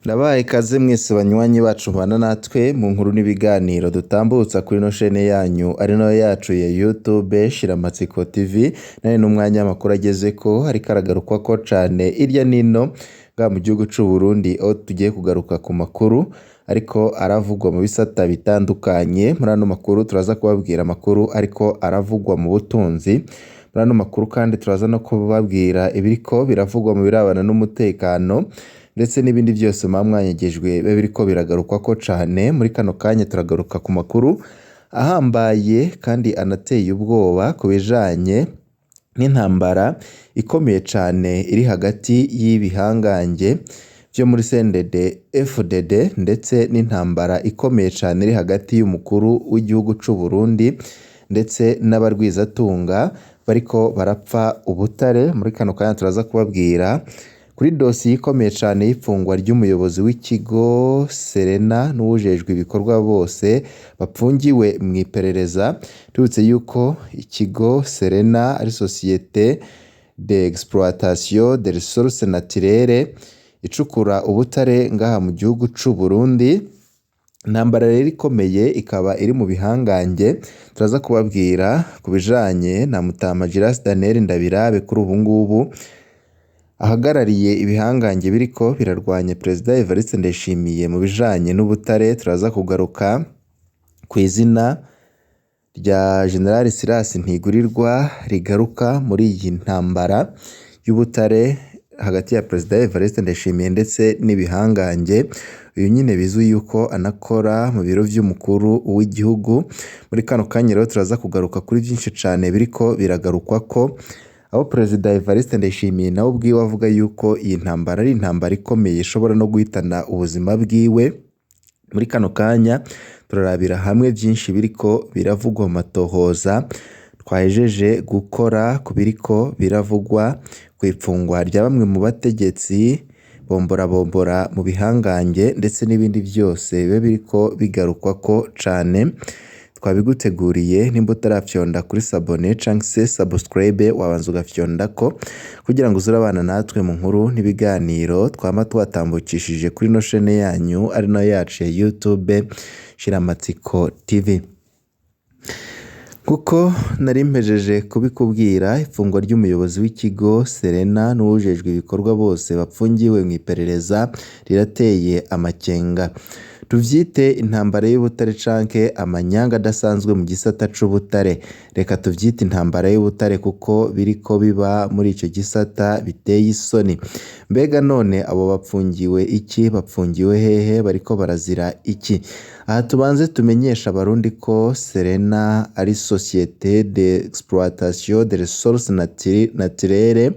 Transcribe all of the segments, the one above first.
Ndabahaye ikaze mwese banywanyi bacu mubana natwe mu nkuru n'ibiganiro dutambutsa kuri ino shene yanyu ari nayo yacu ya YouTube Shiramatsiko TV. Nane n'umwanya w'amakuru agezeko ariko aragarukwako cane irya nino ngaha mu gihugu c'u Burundi, aho tugiye kugaruka ku makuru ariko aravugwa mu bisata bitandukanye. Muri ano makuru turaza kubabwira amakuru ariko aravugwa mu butunzi. Muri ano makuru kandi turaza no kubabwira ibiriko biravugwa mu birabana n'umutekano ndetse n'ibindi vyose muba mwanyegejwe biba biriko biragarukwako cane. Muri kano kanya turagaruka ku makuru ahambaye kandi anateye ubwoba ku bijanye n'intambara ikomeye cane iri hagati y'ibihangange vyo muri CNDD FDD, ndetse n'intambara ikomeye cane iri hagati y'umukuru w'igihugu c'u Burundi ndetse n'abarwizatunga bariko barapfa ubutare. Muri kano kanya turaza kubabwira kuri dosiye ikomeye cane y'ifungwa ry'umuyobozi w'ikigo Serena n'uwujejwe ibikorwa bose bapfungiwe mw'iperereza. Tubibutse yuko ikigo Serena ari société d'exploitation des ressources naturelles icukura ubutare ngaha mu gihugu c'u Burundi. Intambara rero ikomeye ikaba iri mu bihangange. Turaza kubabwira ku bijanye na Mutama Giras Daniel Ndabirabe kuri ubu ngubu ahagarariye ibihangange biriko birarwanya Perezida Evariste Ndayishimiye mu bijanye n'ubutare. Turaza kugaruka kw'izina rya General Silas Ntigurirwa rigaruka muri iyi ntambara y'ubutare hagati ya Perezida Evariste Ndayishimiye ndetse n'ibihangange. Uyu nyine bizwi yuko anakora mu biro vy'umukuru w'igihugu. Muri kano kanya rero turaza kugaruka kuri vyinshi cane biriko biragarukwako, aho Perezida Evariste Ndayishimiye nawe ubwiwe avuga yuko iyi ntambara ari intambara ikomeye ishobora no guhitana ubuzima bwiwe. Muri kano kanya turarabira hamwe vyinshi biriko biravugwa mu matohoza twahejeje gukora ku biriko biravugwa kw'ifungwa rya bamwe mu bategetsi bomborabombora mu bihangange ndetse n'ibindi vyose biba biriko bigarukwako cane. Twabiguteguriye, nimba utarafyonda kuri s'abonner canke se subscribe, wabanza ugafyondako kugira ngo uze urabana natwe mu nkuru n'ibiganiro twama twatambukishije kuri ino shene yanyu ari nayo yacu ya YouTube Shiramatsiko TV. Kuko nari mpejeje kubikubwira, ifungwa ry'umuyobozi w'ikigo Serena n'uwujejwe ibikorwa bose bapfungiwe mw'iperereza rirateye amakenga. Tuvyite intambara y'ubutare canke amanyanga adasanzwe mu gisata c'ubutare. Reka tuvyite intambara y'ubutare kuko biriko biba muri ico gisata biteye isoni. Mbega none abo bapfungiwe iki? Bapfungiwe hehe? Bariko barazira iki? Aha tubanze tumenyeshe abarundi ko Serena ari société d'exploitation des ressources naturelles,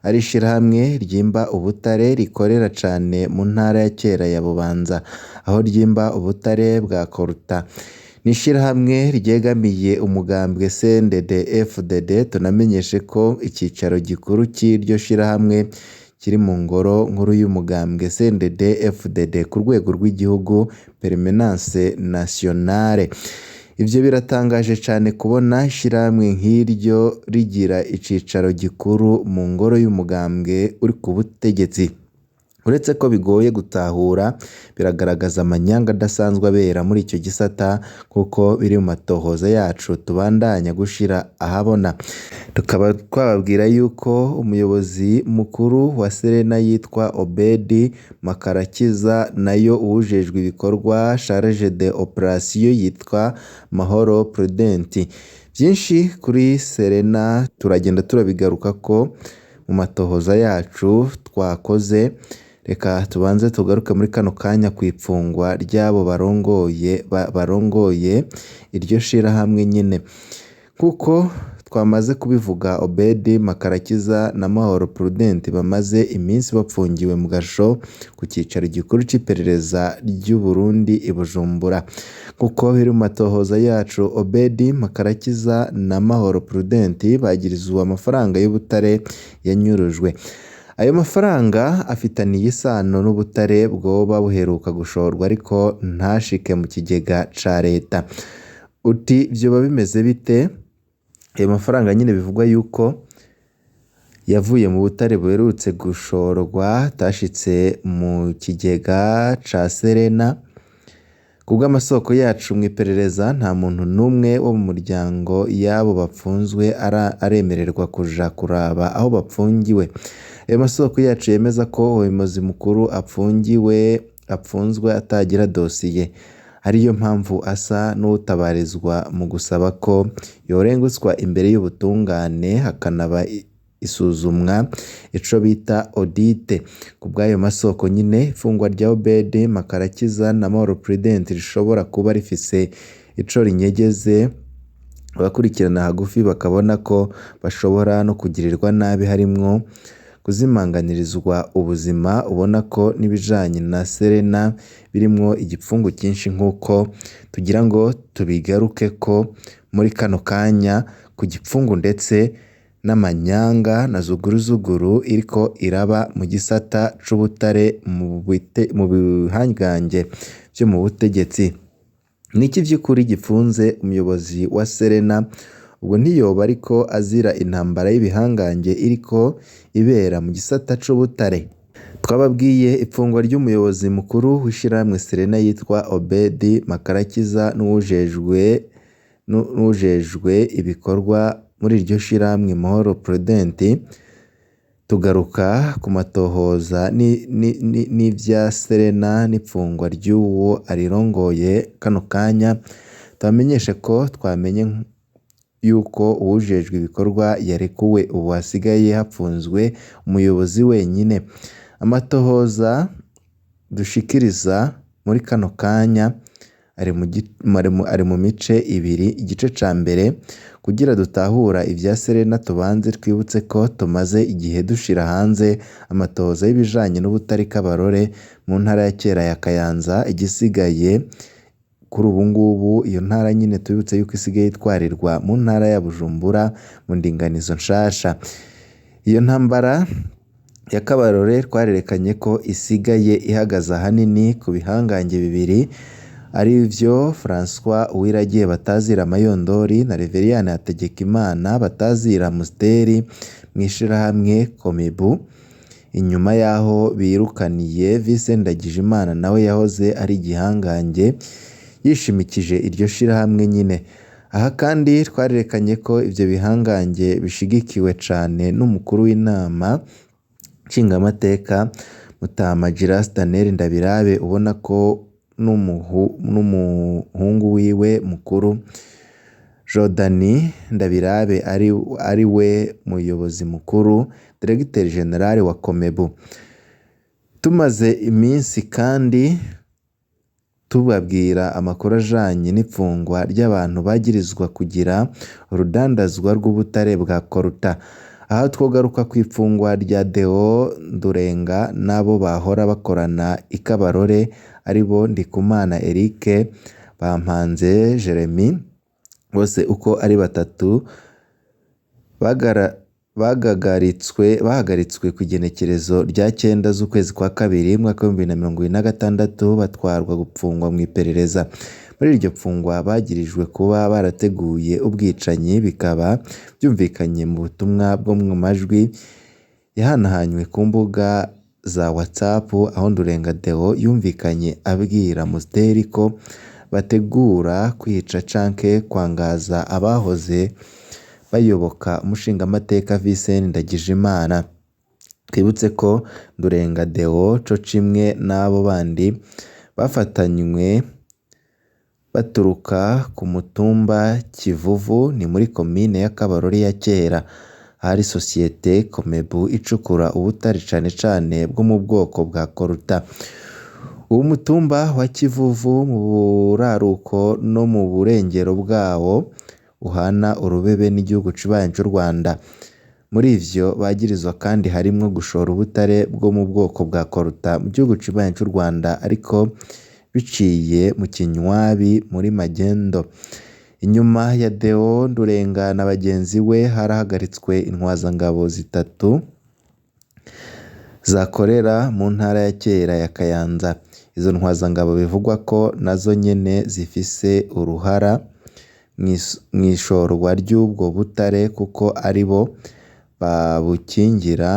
ari ishirahamwe ryimba ubutare rikorera cane mu ntara ya kera ya Bubanza, aho ryimba ubutare bwa Koruta. Ni ishirahamwe ryegamiye umugambwe CNDD FDD. Tunamenyeshe ko icicaro gikuru c'iryo shirahamwe kiri mu ngoro nkuru y'umugambwe CNDD FDD ku rwego rw'igihugu, Permanence Nationale. Ivyo biratangaje cane kubona ishirahamwe nk'iryo rigira icicaro gikuru mu ngoro y'umugambwe uri ku butegetsi. Uretse ko bigoye gutahura, biragaragaza amanyanga adasanzwe abera muri ico gisata kuko biri mu matohoza yacu tubandanya gushira ahabona. Tukaba twababwira yuko umuyobozi mukuru wa Serena yitwa Obedi Makarakiza, nayo uwujejwe ibikorwa, chargé des opérations, yitwa Mahoro Prudent. Vyinshi kuri Serena turagenda turabigarukako mu matohoza yacu twakoze. Reka tubanze tugaruke muri kano kanya kw'ifungwa ry'abo barongoye iryo shirahamwe nyene. Kuko twamaze kubivuga, Obedi Makarakiza na Mahoro Prudent bamaze iminsi bapfungiwe mu gasho ku cicaro gikuru c'iperereza ry'u Burundi i Bujumbura. Kuko biri mu matohoza yacu, Obedi Makarakiza na Mahoro Prudent bagirizwa amafaranga y'ubutare yanyurujwe. Ayo mafaranga afitaniye isano n'ubutare bwoba buheruka gushorwa ariko ntashike mu kigega ca leta. Uti vyoba bimeze bite? Ayo mafaranga nyine bivugwa yuko yavuye mu butare buherutse gushorwa atashitse mu kigega ca Serena. Kubw'amasoko yacu mw'iperereza, nta muntu n'umwe wo mu muryango y'abo bapfunzwe aremererwa kuja kuraba aho bapfungiwe. Ayo masoko yacu yemeza ko umuyobozi mukuru apfunzwe atagira dosiye, ariyo mpamvu asa n'uwutabarizwa mu gusaba ko yorengutswa imbere y'ubutungane hakanaba isuzumwa ico bita audite. Kubw'ayo masoko nyine, ifungwa rya Obed Makarakiza na Mahoro Prudent rishobora kuba rifise ico rinyegeze, abakurikirana hagufi bakabona ko bashobora no kugirirwa nabi harimwo kuzimanganirizwa ubuzima. Ubona ko n'ibijanye na Serena birimwo igipfungu cyinshi, nk'uko tugira ngo tubigarukeko muri kano kanya ku gipfungu ndetse n'amanyanga na zuguruzuguru iriko iraba mu gisata c'ubutare mu bihangange vyo mu butegetsi. Niki vy'ukuri gipfunze umuyobozi wa Serena? Ubwo ntiyoba ariko azira intambara y'ibihangange iriko ibera mu gisata c'ubutare. Twababwiye ifungwa ry'umuyobozi mukuru w'ishirahamwe Serena yitwa Obed Makarakiza n'uwujejwe ibikorwa muri iryo shirahamwe Mahoro Prudent. Tugaruka ku matohoza n'ivya Serena n'ifungwa ry'uwo arirongoye kano kanya. Tubamenyeshe ko twamenye yuko uwujejwe ibikorwa yarekuwe, ubu hasigaye hapfunzwe umuyobozi wenyine. Amatohoza dushikiriza muri kano kanya ari mu mice ibiri. Igice ca mbere, kugira dutahura ivya Serena tubanze twibutse ko tumaze igihe dushira hanze amatohoza y'ibijanye n'ubutare Kabarore mu ntara ya kera ya Kayanza. Igisigaye kuri ubu ngubu, iyo ntara nyine tubibutse yuko isigaye itwarirwa mu ntara ya Bujumbura mu ndinganizo nshasha. Iyo ntambara ya Kabarore twarerekanye ko isigaye ihagaze ahanini ku bihangange bibiri, arivyo François Uwiragiye batazira Mayondori na Reveriyani Hategekimana batazira Musteri mw'ishirahamwe Komibu. Inyuma yaho birukaniye Vincent Ndagijimana nawe yahoze ari igihangange yishimikije iryo shirahamwe nyine. Aha kandi twarerekanye ko ivyo bihangange bishigikiwe cane n'umukuru w'inama nshingamateka Mutama Giras Daniel Ndabirabe, ubona ko n'umuhungu wiwe mukuru Jordani Ndabirabe ari we muyobozi mukuru Directeur General wa Komebu. Tumaze iminsi kandi tubabwira amakuru ajanye n'ifungwa ry'abantu bagirizwa kugira urudandazwa rw'ubutare bwa Koruta. Aha twogaruka kw'ifungwa rya Deo Ndurenga n'abo bahora bakorana i Kabarore aribo Ndikumana Eric, Bampanze Jeremy, bose uko ari batatu bahagaritswe kw'igenekerezo rya 9 z'ukwezi kwa kabiri umwaka w'2026, batwarwa gupfungwa mw'iperereza. Muri iryo pfungwa bagirijwe kuba barateguye ubwicanyi, bikaba vyumvikanye mu butumwa bwo mu majwi yahanahanywe ku mbuga za WhatsApp, aho Ndurenga Deo yumvikanye abwira Musteri ko bategura kwica canke kwangaza abahoze bayoboka umushingamateka Vincent Ndagijimana. Twibutse ko Ndurenga Deo co cimwe n'abo bandi bafatanywe baturuka ku mutumba Kivuvu, ni muri komine ya Kabarore ya kera, ahari sosiyete Komebu icukura ubutare cane cane bwo mu bwoko bwa Koruta. Uwo mutumba wa Kivuvu mu buraruko no mu burengero bwawo uhana urubebe n'igihugu cibanyi c'u Rwanda. Muri ivyo bagirizwa kandi harimwo gushora ubutare bwo mu bwoko bwa Koruta mu gihugu cibanyi c'u Rwanda, ariko biciye mu kinywabi muri magendo. Inyuma ya Deo Ndurenga na bagenzi we harahagaritswe intwazangabo zitatu zakorera mu ntara ya kera ya Kayanza. Izo ntwazangabo bivugwa ko nazo nyene zifise uruhara mw'ishorwa ry'ubwo butare, kuko aribo babukingira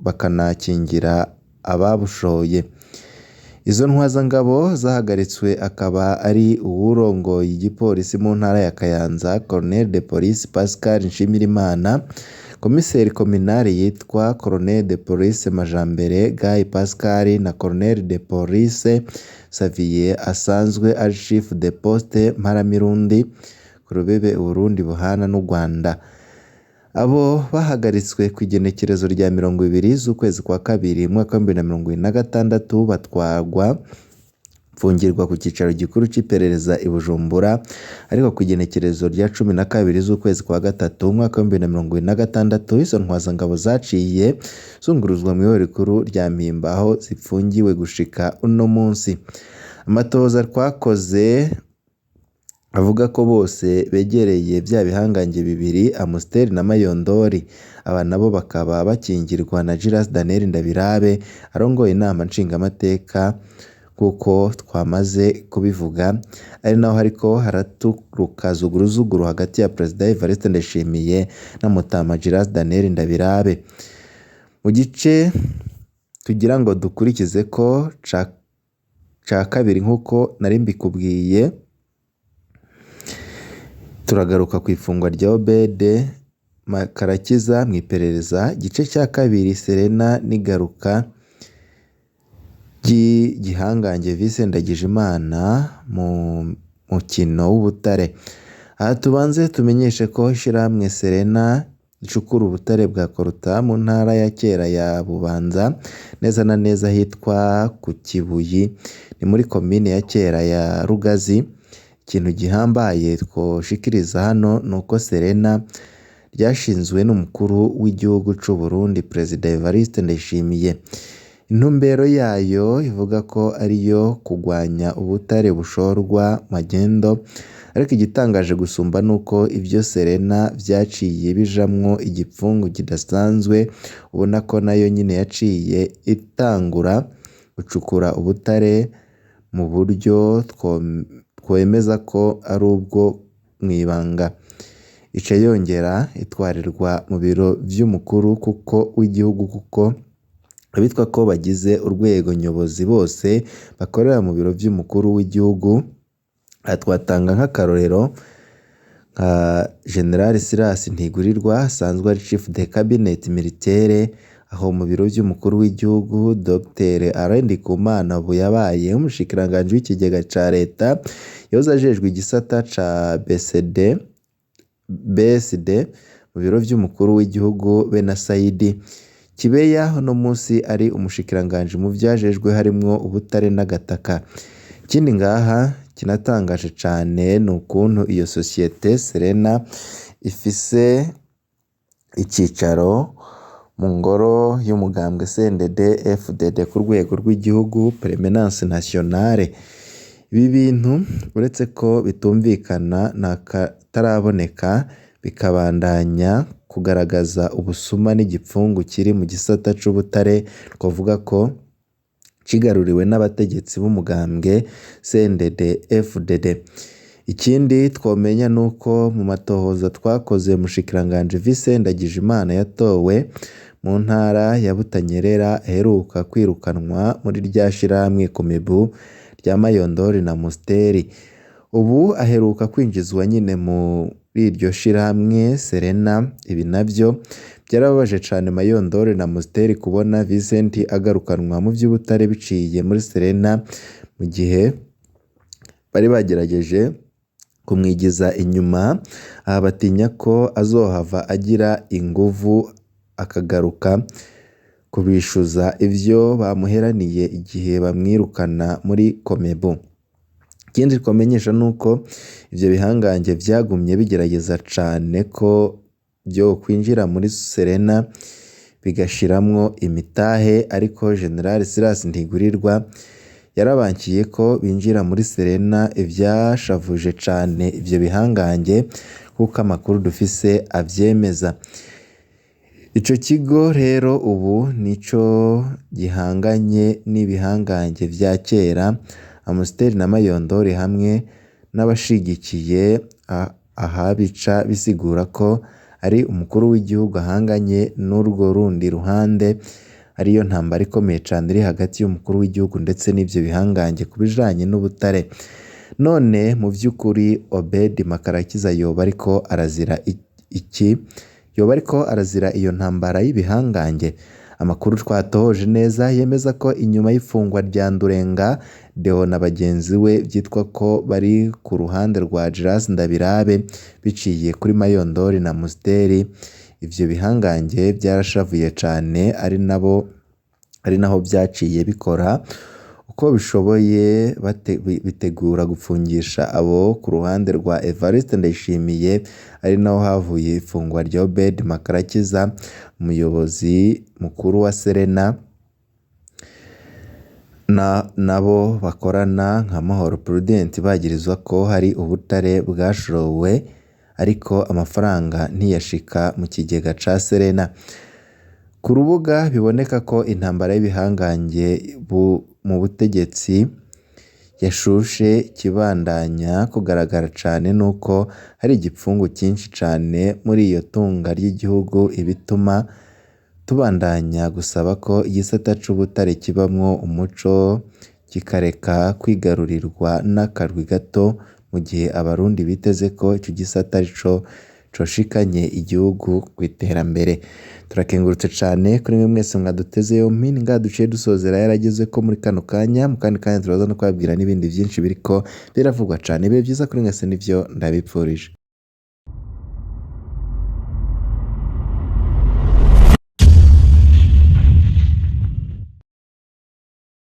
bakanakingira ababushoye. Izo ntwazangabo zahagaritswe akaba ari uwurongoye igipolisi mu ntara ya Kayanza, Colonel de Police Pascal Nshimirimana, komiseri kominari yitwa Colonel de Police Majambere Guy Pascal na Colonel de Police Xavier asanzwe ari Chef de Poste Mparamirundi ku rubebe Uburundi buhana n'u Rwanda. Abo bahagaritswe kw'igenekerezo rya 20 z'ukwezi kwa kabiri umwaka wa 2026, batwarwa mfungirwa ku cicaro gikuru c'iperereza i Bujumbura, ariko kw'igenekerezo rya 12 z'ukwezi kwa gatatu umwaka wa 2026 izo ntwazangabo zaciye zunguruzwa mw'ibohero rikuru rya Mpimba aho zipfungiwe gushika uno munsi. Amatohoza twakoze avuga ko bose begereye vya bihangange bibiri Amstel na Mayondori, aba nabo bakaba bakingirwa na Giras Daniel Ndabirabe arongoye inama nshingamateka nk'uko twamaze kubivuga, ari naho hariko haraturuka zuguruzuguru hagati ya Perezida Evariste Ndayishimiye na Mutama Giras Daniel Ndabirabe. Mu gice tugira ngo dukurikize ko ca kabiri nk'uko nari mbikubwiye, turagaruka kw'ifungwa rya Obed Karakiza mw'iperereza. Igice ca kabiri Serena n'igaruka ry'igihangange Vincent Ndagijimana mu mukino w'ubutare. Aha tubanze tumenyeshe ko ishirahamwe Serena ricukura ubutare bwa Koruta mu ntara ya kera ya Bubanza, neza na neza ahitwa ku Kibuyi, ni muri komine ya kera ya Rugazi. Ikintu gihambaye twoshikiriza hano nuko Serena ryashinzwe n'umukuru w'igihugu c'u Burundi Perezida Evariste Ndayishimiye. Intumbero yayo ivuga ko ariyo kugwanya ubutare bushorwa magendo, ariko igitangaje gusumba nuko ivyo Serena vyaciye bijamwo igipfungu kidasanzwe, ubona ko nayo nyene yaciye itangura gucukura ubutare mu buryo twemeza ko ari ubwo mw'ibanga. Ica yongera itwarirwa mu biro vy'umukuru kuko w'igihugu, kuko abitwa ko bagize urwego nyobozi bose bakorera mu biro vy'umukuru w'igihugu. Aha twatanga nk'akarorero nka General Silas Ntigurirwa asanzwe ari Chef de Cabinet Militaire aho mu biro vy'umukuru w'igihugu, Dr Alain Ndikumana ubu yabaye umushikiranganji w'ikigega ca leta, yahoze ajejwe igisata ca BSD mu biro vy'umukuru w'igihugu, be na Saidi Kibeya uno munsi ari umushikiranganji mu vyajejwe harimwo ubutare n'agataka. Ikindi ngaha kinatangaje cane ni ukuntu iyo sosiyete Serena ifise icicaro mu ngoro y'umugambwe CNDD FDD ku rwego rw'igihugu Permanence Nationale. Ibi bintu uretse ko bitumvikana n'akataraboneka, bikabandanya kugaragaza ubusuma n'igipfungu kiri mu gisata c'ubutare, twovuga ko cigaruriwe n'abategetsi b'umugambwe CNDD FDD. Ikindi twomenya nuko mu matohoza twakoze umushikiranganji Vincent Ndagijimana yatowe mu ntara ya Butanyerera aheruka kwirukanwa muri rya shirahamwe Komebu rya Mayondori na Musteri. Ubu aheruka kwinjizwa nyine muri iryo shirahamwe Serena. Ibi navyo byarababaje cane Mayondori na Musteri kubona Vincent agarukanwa mu vy'ubutare biciye muri Serena, mu gihe bari bagerageje kumwigiza inyuma. Aha batinya ko azohava agira inguvu akagaruka kubishuza ivyo bamuheraniye igihe bamwirukana muri Komebu. Ikindi twomenyesha nuko ivyo bihangange vyagumye bigerageza cane ko vyo kwinjira muri Serena bigashiramwo imitahe, ariko General Silas Ntigurirwa yarabankiye ko binjira muri Serena, ivyashavuje cane ivyo bihangange kuko amakuru dufise avyemeza. Ico kigo rero ubu nico gihanganye n'ibihangange vya kera Amstel na Mayondori hamwe n'abashigikiye, aha bica bisigura ko ari umukuru w'igihugu ahanganye n'urwo rundi ruhande, ariyo ntambara ikomeye cane iri hagati y'umukuru w'igihugu ndetse n'ivyo bihangange ku bijanye n'ubutare. None mu vy'ukuri Obed Makarakiza yoba ariko arazira iki? Yoba ariko arazira iyo ntambara y'ibihangange? Amakuru twatohoje neza yemeza ko inyuma y'ifungwa rya Ndurenga Deo na bagenzi we vyitwa ko bari ku ruhande rwa Giras Ndabirabe biciye kuri Mayondori na Musteri, ivyo bihangange vyarashavuye cane ari naho vyaciye bikora uko bishoboye bitegura gupfungisha abo ku ruhande rwa Evariste Ndayishimiye, ari naho havuye ifungwa rya Obed Makarakiza, umuyobozi mukuru wa Serena, nabo bakorana nka Mahoro Prudent bagirizwa ko hari ubutare bwashowe ariko amafaranga ntiyashika mu kigega ca Serena. Ku rubuga biboneka ko intambara y'ibihangange mu butegetsi yashushe, kibandanya kugaragara cane nuko hari igipfungu cinshi cane muri iyo tunga ry'igihugu, ibituma tubandanya gusaba ko igisata c'ubutare kibamwo umuco kikareka kwigarurirwa n'akarwi gato, mu gihe abarundi biteze ko ico gisata arico coshikanye igihugu kw'iterambere. Turakengurutse cane kuri mwe mwese mwaduteze yompi, ni ngaha duciye dusozera yaragezeko muri kano kanya, mu kandi kanya turaza no kubabwira n'ibindi vyinshi biriko biravugwa cane. Ibihe vyiza kuri mwese nivyo ndabipfurije.